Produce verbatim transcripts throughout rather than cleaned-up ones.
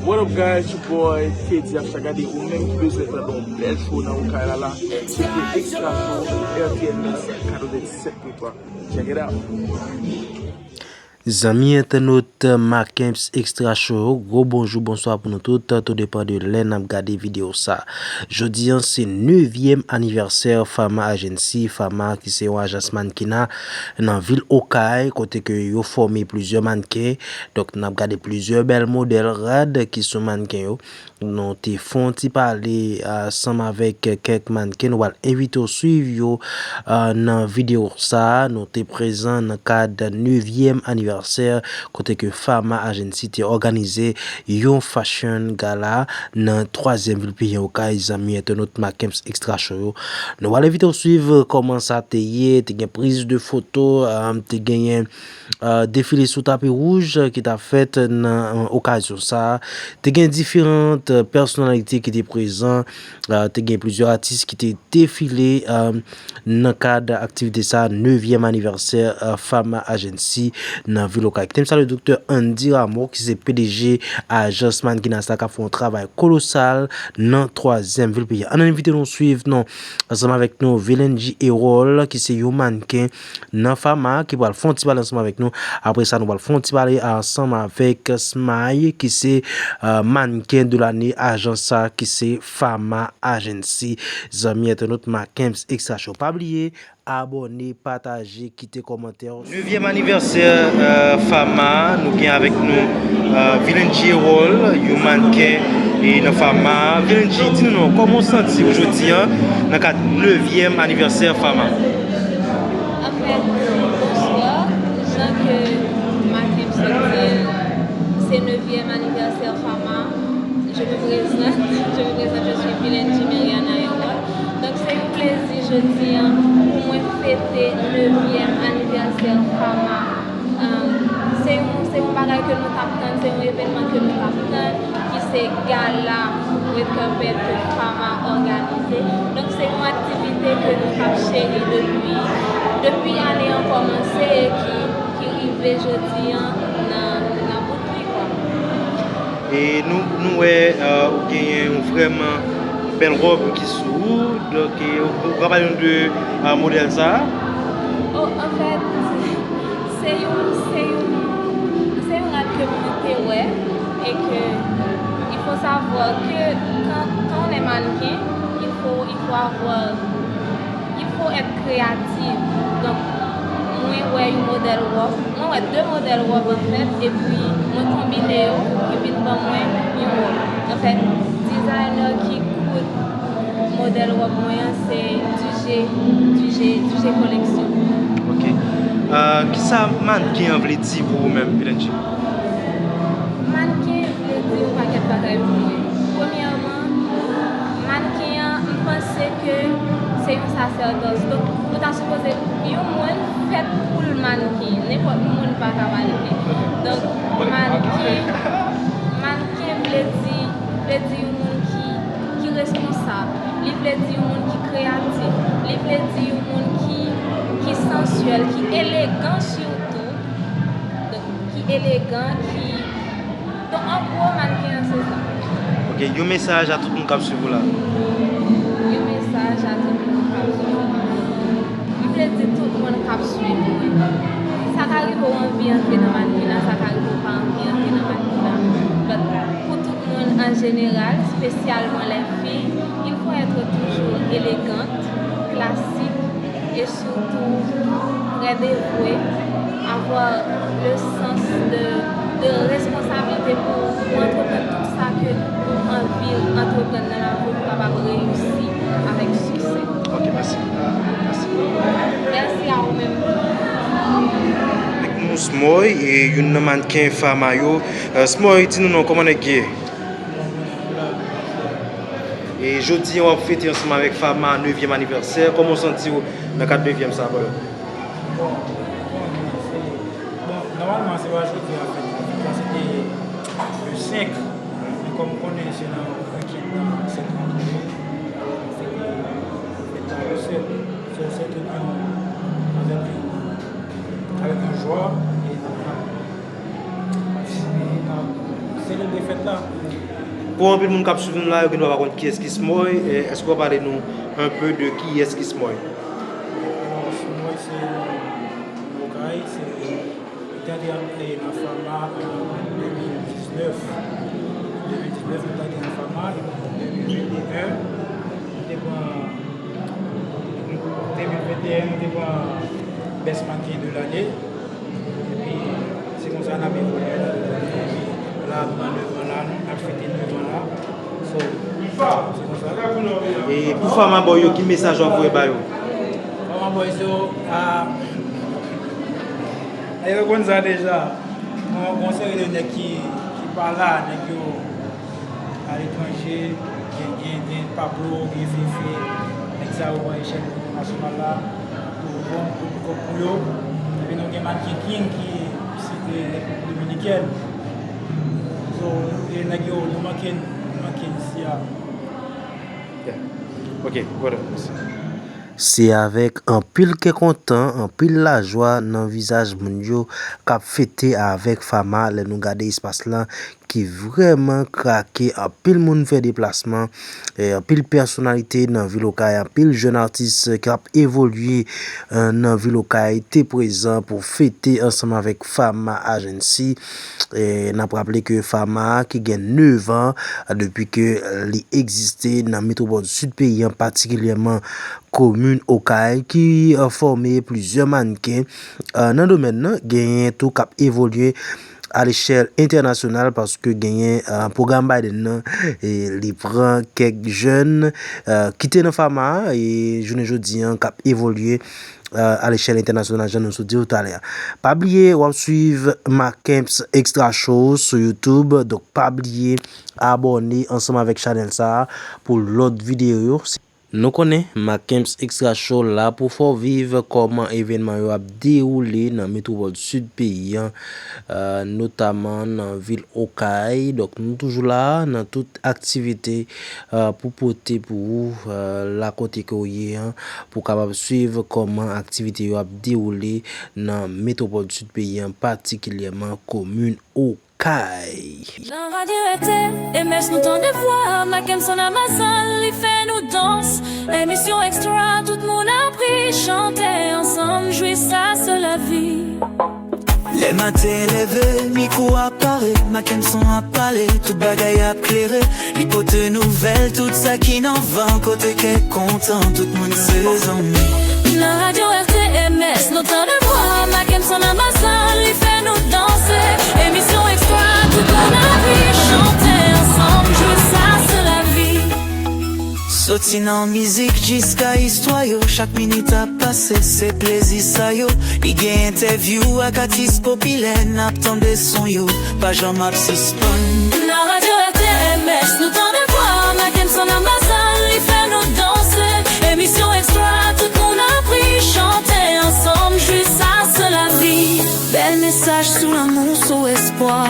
What up guys, your boy Teddy ap sa gade ou menm ki bezwen tande yon bèl show nan Okay la la. Koute Extra Show, R T N S katreventisèt pwen twa. Check it out. Zanmi entènot Macken's Extra Show yo, gwo bonjou, bonswa pou nou tout, tou depan de lè n ap gade videyo sa. Jodi an se nevyèm anivèsè Fama Agency, Fama ki se yon ajans mannkena nan vil Okay, kote ke yo fòme plizyè mannken. Donk n ap gade plizyè bèl modèl rad ki sou mannken yo. Nou te fè yon ti pale ansanm avèk kèk mannken. Nou pral envite w swiv yo nan videyo sa a. Nou te prezan nan kad nevyèm anivèsè kote ke Fama Agency te òganize yon fashion gala nan twazyèm vil peyi an, Okay, zanmi entènot Macken's Extra Show yo. Nou pral envite w swiv kòman sa te ye, te gen priz de foto, te genyen defile sou tapi wouj ki t ap fèt nan okazyon sa a. Te gen diferan pèsonalite ki te prezan, te gen plizyè atis ki te defile nan kad aktivite sa a, nevyèm anivèsè Fama Agency nan vil Okay. Kite m salye Doktè Andy Rameau ki se P D G ajans mannkena sa k ap fè yon travay kolosal nan twazyèm vil peyi a. Ann envite nou swiv non ansanm avèk nou Vilenji Erol ki se yon mannken nan Fama ki pral fè yon ti pale ansanm avèk nou. Apre sa, nou pral fè yon ti pale ansanm avèk Smay ki se mannken de lane ajans sa ki se Fama Agency. Zanmi entènot Macken's Extra Show, pa bliye abòne, pataje, kite kòmantè. Nevyèm anivèsè Fama, nou gen avèk nou Vilenji Erol, yon mannken e nan Fama. Vilenji, di nou non, kòman w santi w jodi an nan kad nevyèm anivèsè Fama? Anfèt, bonswa. Jan ke Macken's te di l, se nevyèm anivèsè Fama. Je me présente, je me présente, je suis Vilenji Meriana Erol. Donk se yon plezi jodi an pou mwen fete nevyèm anivèsè Fama. Se yon, se yon bagay ke nou t ap tann, se yon evènman ke nou t ap tann, ki se gala Red Carpet ke Fama òganize. Donk se yon aktivite ke nou t ap cheri depi, depi ane an kòmanse e ki, ki rive jodi an nan, nan bout li kwa. E nou, nou wè ou genyen yon vrèman bèl wòb ki sou ou, donk ou ka pale nou de modèl sa a? Oh, anfèt, se yon, se yon, se yon rad ke mwen te wè e ke il faut savoir que quand, quand on est mannequin, il faut, il faut avoir, il faut être créatif. Donk mwen wè yon modèl wòb, mwen wè de modèl wòb anfèt, epi mwen konbine yo ki vin ban mwen yon wòb. Anfèt, dizayna ki koud modèl wòb mwen an se Duje, Duje, Duje Collection. Ok. Kisa mannken an vle di pou ou menm, Vilenji? Mannken vle di yon pakèt bagay pou mwen. Premyèman, mannken an, m panse ke se yon sasèdòs. Donk, ou ta sipoze, yon moun fèt pou l mannken. Nenpòt moun pa ka mannken. Donk, mannken, mannken vle di, vle di yon moun ki, ki responsab. Li vle di yon moun ki kreyatif. Li vle di yon moun ki, ki sansyèl, ki elegan sitou. Donk, ki elegan, ki, donk, an gwo, mannken an se sa. Ok, yon mesaj a tout moun k ap swiv ou la. Yon mesaj a tout moun k ap swiv mwen. M vle di tout moun k ap swiv mwen. Sa ka rive w anvi antre nan mannken an, sa ka rive w pa anvi antre nan mannken an. But pou tout moun an jeneral, spesyalman les filles, il faut être toujours élégante, classique, et surtout très dévouée, avoir le sens de, de responsabilité pou, pou antreprann tout sa ke ou anvi antreprann nan lavi w pou kapab reyisi avèk siksè. Ok, mèsi. Mèsi. Mèsi a ou menm. Avèk nou Smoy, e youn nan mannken Fama yo. Smoy, di nou non, kòman nèg ye? E jodi an w ap fete ansanm avèk Fama nevyèm anivèsè. Kòman w santi w nan kad nevyèm sa a, brother? Bon, bon, se, bon, nòmalman, se pa jodi an fèt la. Fèt la, se te le senk. Men kòm ou konnen, se nan wikenn nan, sèt rantre, se te fèt la le sèt. So, se tout yon, avèk yon, avèk yon jwa, e n ap, n ap, n ap selebre. Defèt la. Pou anpil moun k ap swiv nou la, yo gen dwa pa konn kiyès ki Smoy, e, èske w ka pale nou un peu de kiyès ki Smoy? Bon, Smoy se yon Okay, se, li te antre nan Fama an de mil diznèf. De mil diznèf, li te antre nan Fama, epi de mil venteyen, li te pran, de mil venteyen, li te pran Best Mannequin de l'année. Epi, se konsa n ap evolye. Epi, la, nou nan nèf an la, nou ap fete nèf an la. So, se konsa. E pou Fama Boy yo, ki mesaj w ap voye ba yo? Fama Boy yo, a, yo konn sa deja. Gon, gon seri de nèg ki, ki pa la, nèg yo aletranje, gen, gen, gen Pablo, gen Fefe, nèg sa yo pran echèl entènasyonal la, pou bon, pou kòb pou yo. Epi nou gen Mannequin King ki se Repiblik Dominikèn. So, e nèg yo, nou manke, nou manke isi a. Ok, brother. Se avèk anpil kè kontan, anpil lajwa nan vizaj moun yo k ap fete avèk Fama lè nou gade espas lan ki vrèman krake. Anpil moun fè deplasman, e, anpil pèsonalite nan vil Okay, anpil jèn atis k ap evolye, e, nan vil Okay te prezan pou fete ansanm avèk Fama Agency. E, n ap raple ke Fama ki gen nèf an depi ke li egziste nan metwopòl sid peyi an, patikilyèman komin Okay, ki, e, fòme plizyè mannken, e, nan domèn nan, genyen tou k ap evolye alechèl entènasyonal paske genyen, e, pwogram Biden nan, e, li pran kèk jèn, e, ki te nan Fama a, e jounen jodi an k ap evolye, e, alechèl entènasyonal, jan nou sot di w talè a. Pa bliye, w ap swiv Macamps Extra Show sou YouTube, donk pa bliye abòne ansanm avèk chanèl sa a pou lòt videyo yo. Nou konnen Macamps Extra Show la pou fè w viv kòman evènman yo ap dewoule nan metwopòl sid peyi an, e, notaman nan vil Okay. Donk, nou toujou la nan tout aktivite, e, pou pote pou ou, e, la kote ke w ye an, pou w kapab swiv kòman aktivite yo ap dewoule nan metwopòl sid peyi an, patikilyèman komin Okay. Nan radyo R T M S nou tande vwa Mackenson Amazan, li fè nou dans. Emisyon ekstra, tout moun ap ri, chante ansanm, jwi, sa se lavi. Lè maten leve, mikwo ap pare, Mackenson ap pale, tout bagay ap klere. Li pote nouvèl, tout sa ki nan van, kote kè kontan, tout moun se zanmi. Nan radyo R T M S nou tande vwa Mackenson Amazan, li fè nou danse. Emisyon ekstra, tout moun ap ri, chante ansanm, jwi, sa se lavi. Soti nan mizik jiska istwa yo, chak minit ap pase, se plezi sa yo. Li gen entèvyou ak atis popilè, n ap tande son yo, pa janm ap sispann. Nan radyo R T M S nou tande vwa Mackenson Amazan, li fè nou danse. Emisyon ekstra, tout moun ap ri, chante ansanm, jwi, sa se lavi. Bèl mesaj sou lanmou, sou espwa.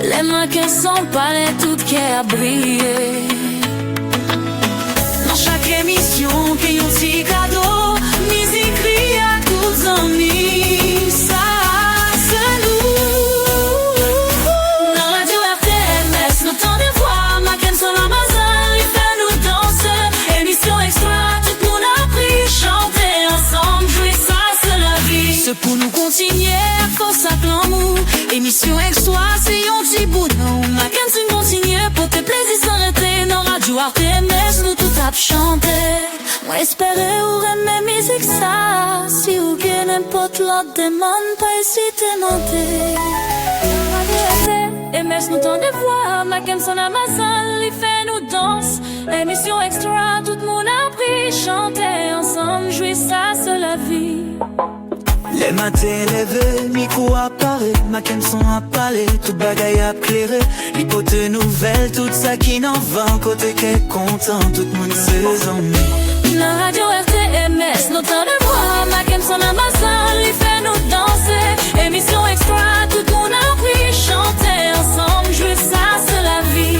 Lè Mackenson pale, tout kè ap briye. Nan chak emisyon, gen yon ti kado, mizik, ri ak tout zanmi, sa se nou. Nan radyo R T M S nou tande vwa Mackenson Amazan, li fè nou danse. Emisyon ekstra, tout moun ap ri, chante ansanm, jwi, sa se lavi. Se pou nou kontinye ak fòs ak lanmou. Emisyon ekstra, se yon ti bout nou. Mackenson kontinye pote plezi san rete. Nan radyo R T M S nou tout ap chante. Mwen espere ou renmen mizik sa. Si ou gen nenpòt lòt demann, pa ezite mande. Nan radyo R T M S nou tande vwa Mackenson Amazan, li fè nou dans. Emisyon ekstra, tout moun ap ri, chante ansanm, jwi, sa se lavi. Lè maten leve, mikwo ap pare, Mackenson ap pale, tout bagay ap klere. Li pote nouvèl, tout sa ki nan van, kote kè kontan, tout moun se zanmi. Nan radyo R T M S nou tande vwa Mackenson Amazan, li fè nou danse. Emisyon ekstra, tout moun ap ri, chante ansanm, jwi, sa se lavi.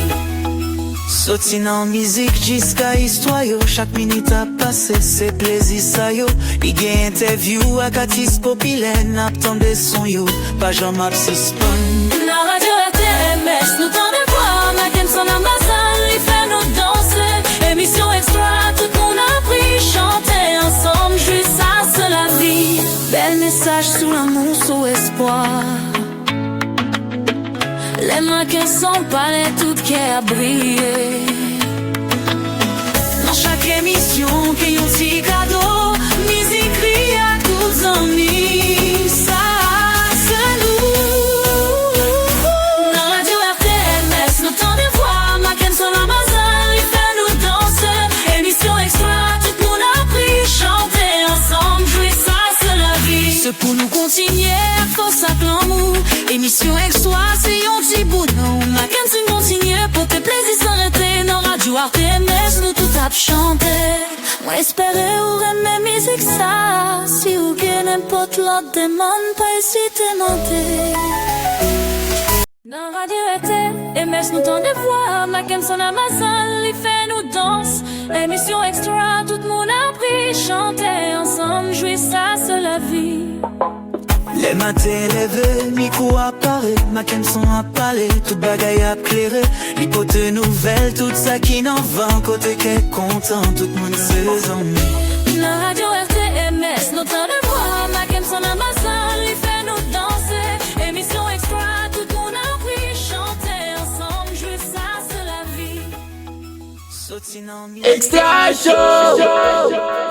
Soti nan mizik jiska istwa yo, chak minit ap pase, se plezi sa yo. Li gen entèvyou ak atis popilè, n ap tande son yo, pa janm ap sispann. Nan Lè Mackenson pale, tout kè ap briye. Nan chak emisyon, gen yon ti kado, mizik ri ak tout zanmi. Sa se nou. Nan radyo R T M S, nou tande vwa Mackenson Lamazan, li fè nou danse. Emisyon ekstra, tout moun ap ri, chante ansanm, jwi, sa se lavi. Se pou nou kontinye ak fòs ak lanmou. Emisyon ekstra se yon ti bout nou. Mackenson kontinye pote plezi san rete. Nan radyo R T M S, nou tout ap chante. Mwen espere ou renmen mizik sa. Si ou gen nenpòt lòt demann, pa ezite mande. Nan radyo R T M S, nou tande vwa Mackenson Lamazan, li fè nou dans. Emisyon ekstra, tout moun ap ri, chante ansanm, jwi, sa se lavi. Lè maten leve, mikwo ap pare, Mackenson ap pale, tout bagay ap klere. Li pote nouvèl, tout sa ki nan van, kote kè kontan, tout moun se zanmi. Nan radyo R T M S, nou tande vwa Mackenson Lamazan, li fè nou danse. Emisyon ekstra, tout moun ap ri, chante ansanm, jwi, sa se lavi. Soti nan mi- Extra Show!